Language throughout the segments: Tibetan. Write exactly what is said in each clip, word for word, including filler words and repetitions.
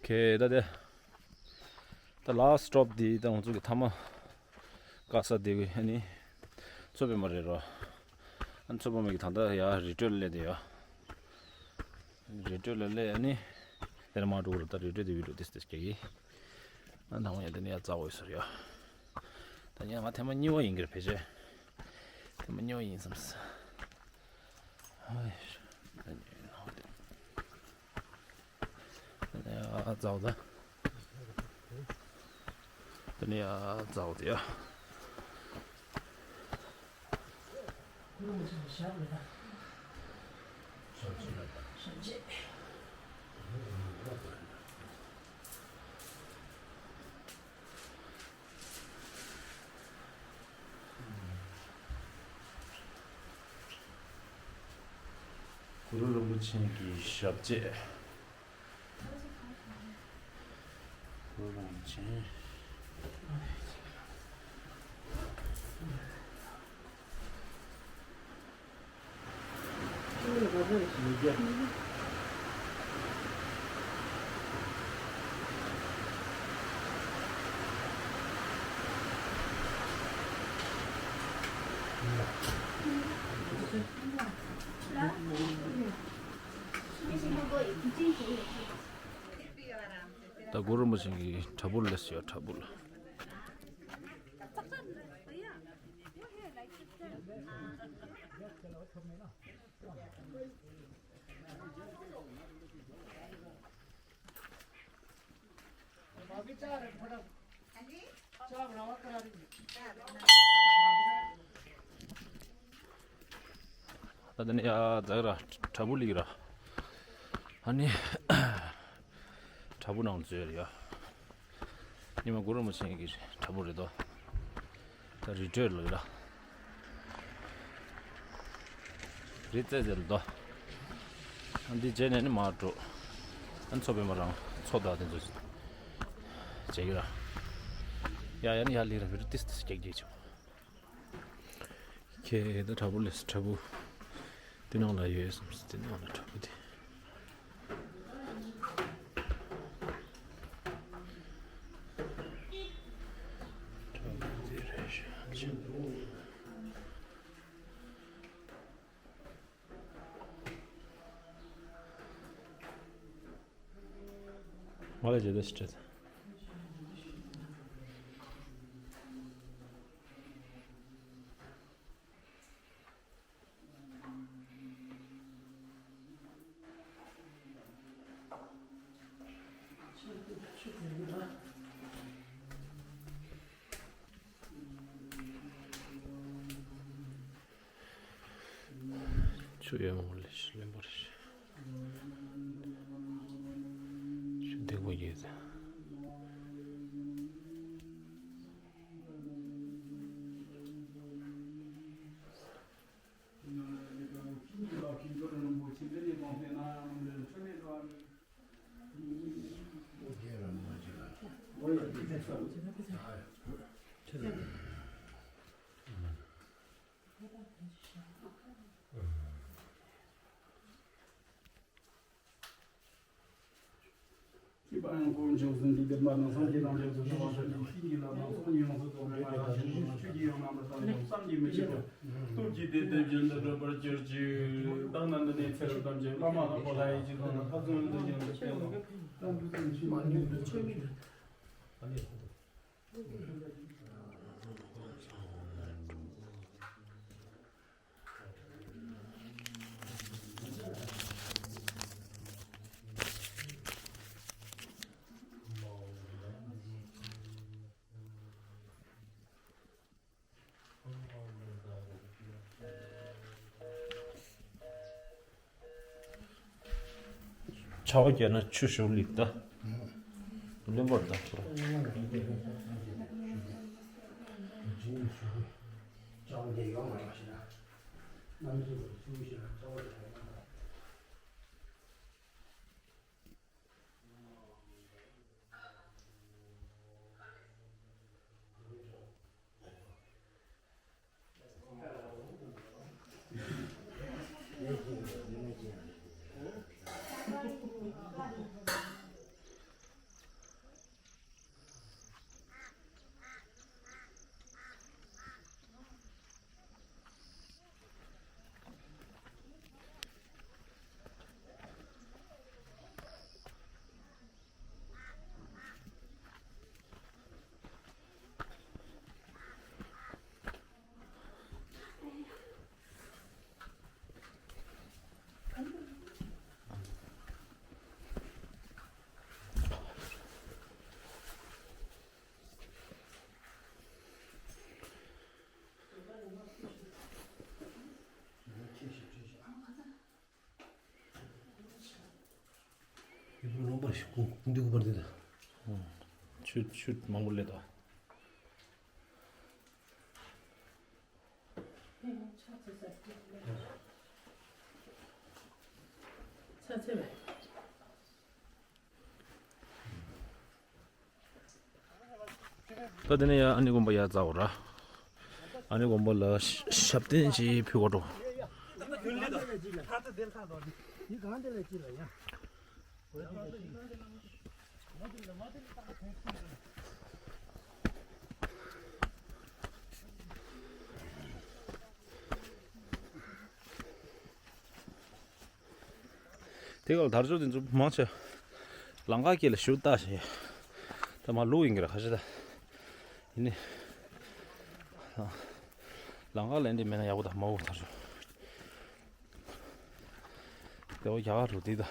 ཁེ་ད་དེ། ད་ལཱ་སི་ཊི་སི་ཊོབ་འདི་ད་ང་ཚོ་གི་མཐའ་མ་བཀག་ས་དེ་གི་ཨ་ནི་མཚོ་པདྨ་རེད་རོ། ཨ་མཚོ་པདྨ་གི་ད་ལྟ་ཡ་རི་ཁྲོད་ལ་སླེབས་དེ་ཡོད། རི་ཁྲོད་ལ་སླེབས་ཨ་ནི་དེ་ནས་མར་འགྲོ་གི་རེད། ད་རི་ཁྲོད་དེ་བི་ཌི་ཡོ་ཏིས་ཏིས་རྒྱག་གི། ཨ་ནང་ཡ་དེ་ནས་ཡ་རྫ་འོད་ཟེར་ཡོད། ད་ཉལ་ང་ཐེངས་མ་གཉིས་པ་ཡིན་གྱི་རེད་ཕལ་ཆེར། ཐེངས་མ་གཉིས་པ་ཡིན་བསམ་སོང་། ཨ་ནི་ཡ་རྫ་འོད་ད། དེ་ནས་ཡ་རྫ་འོད་དེ་ཡ། གུ་རུ་རིན་པོ་ཆེ་གི་ཞབས་རྗེས། གུ་རུ་རིན་པོ་ཆེ། ད་གུ་རུ་རིན་པོ་ཆེ་གི་བྲག་ཕུག་ལ་སླེབས་ཡོད། བྲག་ཕུག་ལ། ད་དེ་ནས་ཡ་རྫ་ར་བྲག་ཕུག་སླེབས་ར། ཨ་ནི་བྲག་ཕུག་ནང་ལ་འཛུལ་ཡོད་རེད་ཡ། ཉི་མ་གུ་རུ་རིན་པོ་ཆེ་གི་བྲག་ཕུག་རེད་དོ། ད་རི་ཁྲོད་ལ་ཡོད་ར། རི་རྩེ་རྩེ་ལ་དོ། ཨ་འདི་རྗེས་ནས་ནི་མར་འགྲོ། ཨ་མཚོ་པདྨ་རང་མཚོ་དང་དེ་ཚོ་བྱེད་ཀྱི་ར། ཡ་ཡ་ནི་ཡ་ལི་ར་བི་རུ་ཏིས་ཏིས་རྒྱག་རྒྱག་བྱུང་། ཁྱེད་ད་བྲག་ཕུག་ལས་བྲག་ཕུག་དེ་ནང་ལ་ཡོད་སམ་སི་དེ་ནང་ལ་བྲག་ཕུག་དེ། བྲག་ཕུག་དེ་རེད་ཤག་ང་ལ་ཇེ་ད་ཤི་ཏྲ། ཆུ་ཡོད་མ་རེད་ཤི་ལེན་པ་རེད། ཆུ་འདེགས་པ་ཡོད། ཁྱད་པར་ཡང་ཀུན་འབྱུང་ཟིན་ཏེ་བདེན་པ་ནང་སངས་རྒྱས་དང་བཅས་སུ་འགྲོ་བ་ཐམས་ཅད་ཤིན་ཏུ་ལ་མ་སོགས་ཉེ་བར་བཟོད་པ་མེད་པ་དང་ཞི་བ་ཆོས་ཀྱི་ཡང་རྣམ་པར་དག་ཅིང་བསམ་གྱིས་མི་ཁྱབ་པ་སྟོབས་ཀྱིས་བདེ་སྟེ་རྒྱུན་དུ་གྲོལ་བར་གྱུར་ཅིག །དག་ན་འདི་ནས་ཚེ་རབས་ཐམས་ཅད་བླ་མ་དང་པོ་ལྷ་ཡི་རྗེས་སུ་ཐུགས་བརྩོན་དུ་རྒྱུན་དུ་བསྟེན་ལོ། ཆར་པ་བརྒྱབ་ན་ཆུ་ཞུགས་ལེགས་ད། བློན་པོར་ད་ཁོ་ར། ལོང་པར་ཞིག་ཀུང་འདུག་པར་འདི་ད། ཆུ་ཆུ་མང་པོ་སླེབས་ད། ཚ་ཚ་བས། ད་དེ་ནས་ཡ་ཨ་ནི་དགོན་པ་ཡ་འཛེགས་ར། ཨ་ནི་དགོན་པ་ལ་ཞབས་བརྟན་ཅིག་ཕུལ་གོ་འགྲོ། དེ་ག་ལ་དར་ལྕོག་དེ་ཚོ་མང་ཆེ་ལམ་ཁ་དཀྱིལ་ལ་ཞུ་ལྟ་ཞེས། ད་མ་ལུག་ཡིན་གྱི་ར་ཁ་ཤས་ད། ཡིན་ནི། ལམ་ཁ་ལ་འདི་མེད་ན་ཡག་པོ་ད་མ་འོ་དར་ལྕོག་དེ་བ་རྒྱ་གར་རུ་དེ་ད།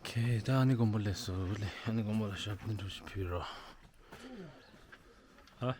ཁྱེད་ད་ཨ་ནི་དགོན་པ་སླེབས་སོང་ལེ། ཨ་ནི་དགོན་པ་ལ་ཞབས་བརྟན་འགྲོ་ཞིག་ཕུལ་རོགས། ཨ།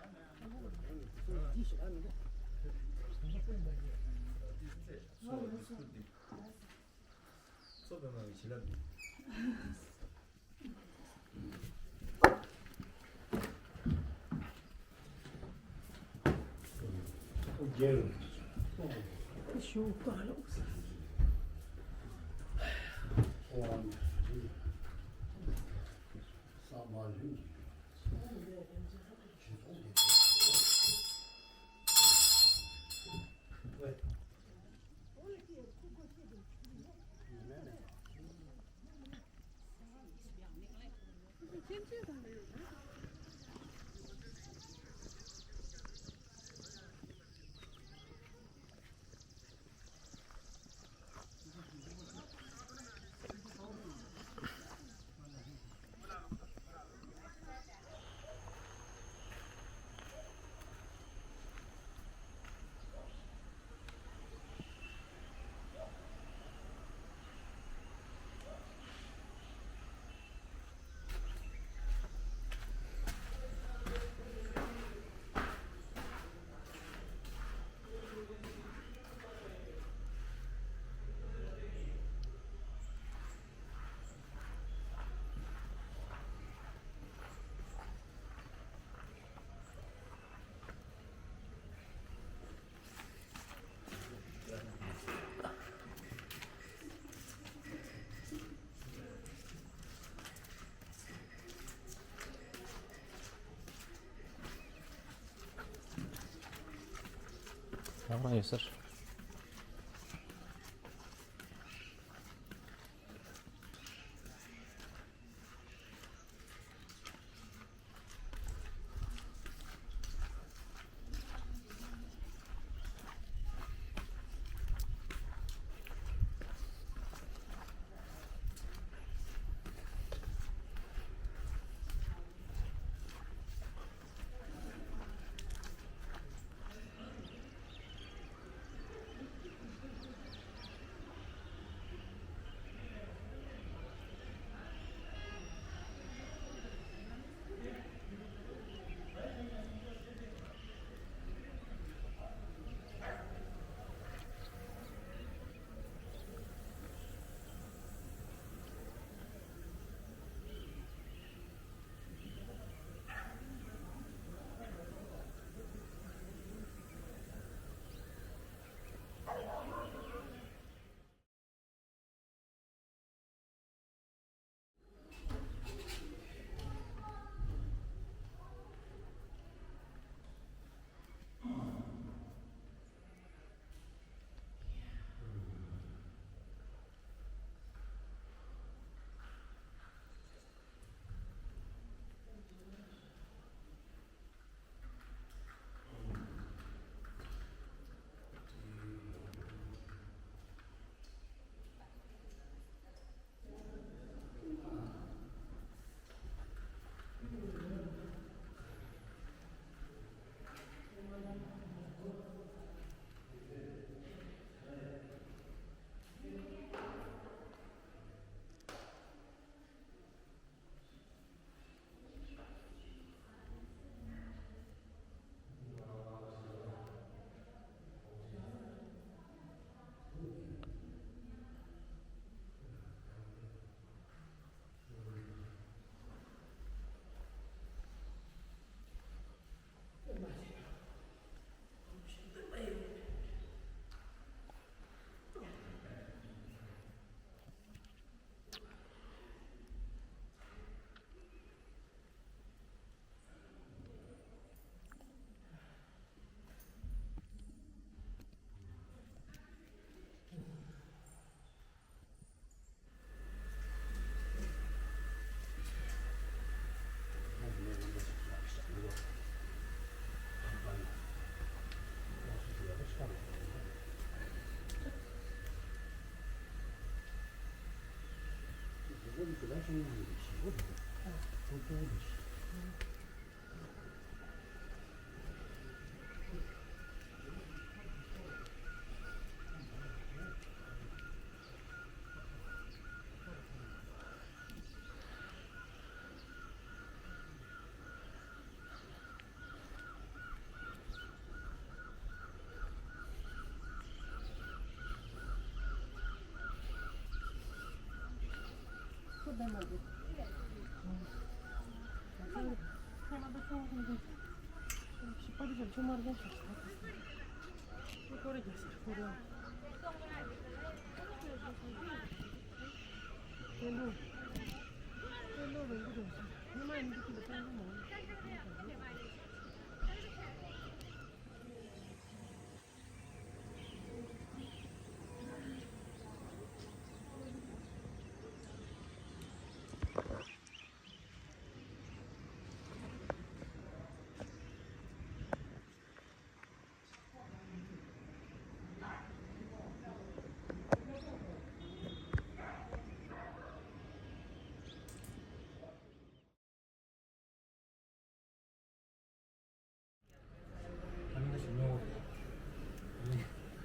རང་རང་ཡོད་སར།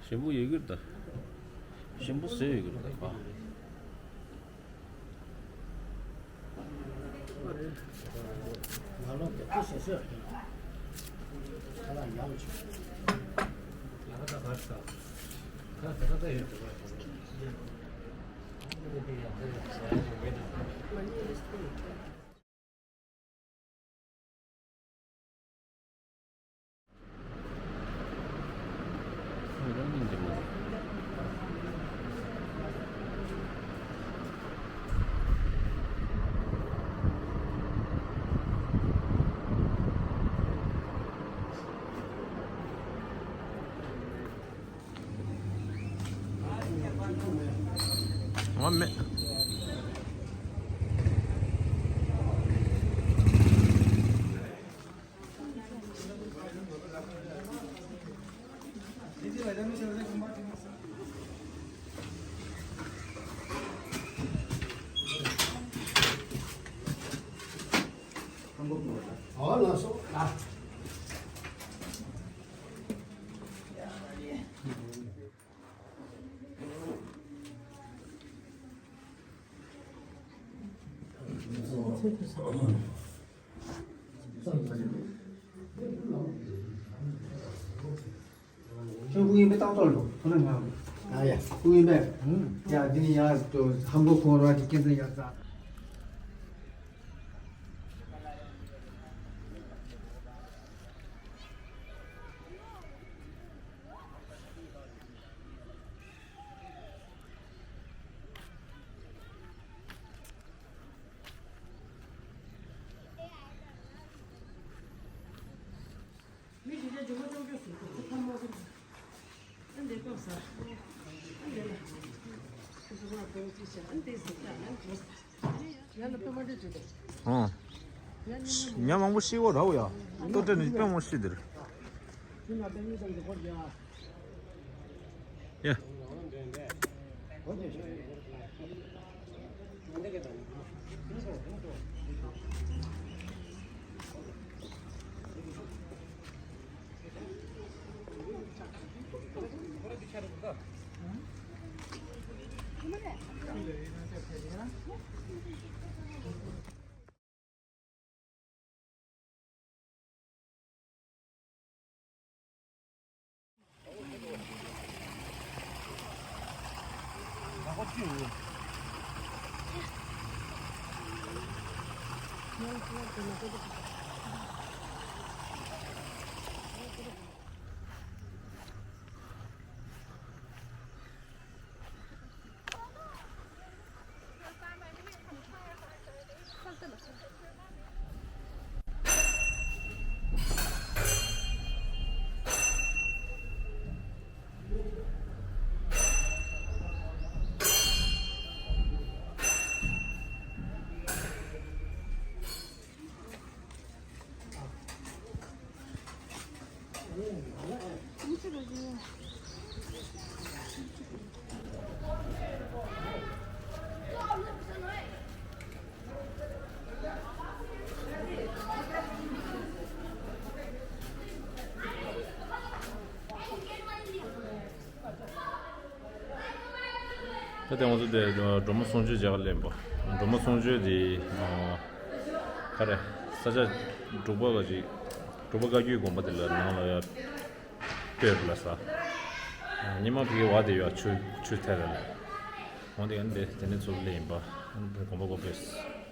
ཞིམ་པོ་ཡོད་ཀྱི་རེད་ད། ཞིམ་པོ་བཟོས་ཡོད་ཀྱི་རེད་ད་ག་ང་མེད། ཨོ་ལགས་སོ། ཨ། ཁྱོད་སྐུ་ངལ་མེད་ཏག་ཏག་ལོ་ཁོ་ན་ང་། ཨ་ཡ། སྐུ་ངལ་མེད། ཡ་འདི་ནི་ཡ་ཧམ་གོ་ཁོང་ར་གི་སྐྱེ་འཛིན་ཡ་ཙ། ཨང་། ཉ་མང་པོ་ཤི་བོ་ར་བོ་ཡ། ལྟོ་དྲེད་ནི་དཔེ་མང་ཤི་དེར། ཡ། ད་ལྟ་ང་ཚོ་དེ་སྒྲོལ་མ་གསུང་ཆོས་མཇལ་ག་སླེབས་པ། སྒྲོལ་མ་གསུང་ཆོས་དེ་ག་རེ། ས་ཆ་འབྲུག་པ་ག་ཅིག་འབྲུག་པ་བཀའ་བརྒྱུད་དགོན་པ་དེ་ལ་ནང་ལ་ཡ་སྤོས་པ་ལ་ས། ཉི་མ་ཕ་གི་བ་དེ་ཡ་ཆུ་ཆུ་ཐལ་ལ། འོན་ཏེ་ཨ་ནི་དེ་དེ་ནས་ཚུར་སླེབས་ཡིན་པ། དགོན་པ་སྒོ་ཕྱེས།